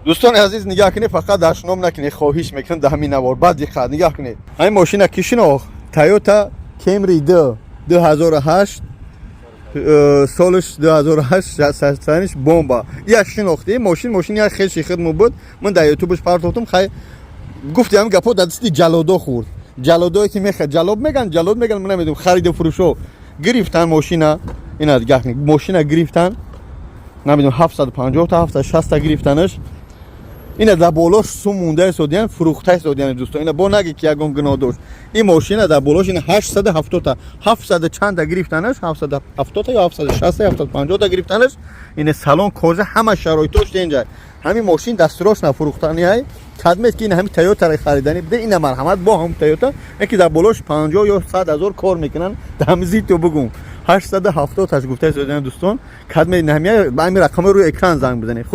Дӯстони азиз, нигаҳ кунед, фақат дашном накунед, хоҳиш мекунам. Дар ҳамин навор баъд диққат нигаҳ кунед. Ҳамин мошина ки шинохт? Тойота Кемри 2, 2008, солш 2008, саниш бомба. Я шинохти мошин? Мошин як хеши хидму буд, ман дар ютубш партофтум. Хай, гуфти, ҳамин гапҳо дар дасти ҷалодо хӯрд. Ҷалодое ки меха ҷалоб меган, ҷалод меган, ман намедонам, хариду фурӯшо гирифтан мошина. Ина нигаҳ кунед, мошина гирифтан, намедонам, 750 та, 760 та гирифтанаш. Ина дар болош сум монда истодиян, фурӯхта истодиян. Дӯстон, ина бо наги, ки ягон гуноҳ дошт ин мошина. Дар болош ина 870 та, 700 чанда гирифтанаш, 770 та ё 760, 750 та гирифтанаш. Ина салон кожа, ҳама шароитош инҷа. Ҳамин мошин дастурош нафурӯхтани ай кадмет, ки ин ҳамин Тойотаро харидани биде. Ина марҳамат, бо ҳам Тойота, яки дар болош 50 ё 100 ҳазор кор мекунанд. Дар ҳамин зито бугум, 870 таш гуфта истодиян. Дӯстон, кадме ҳамин рақамҳои рӯи экран занг бизанед.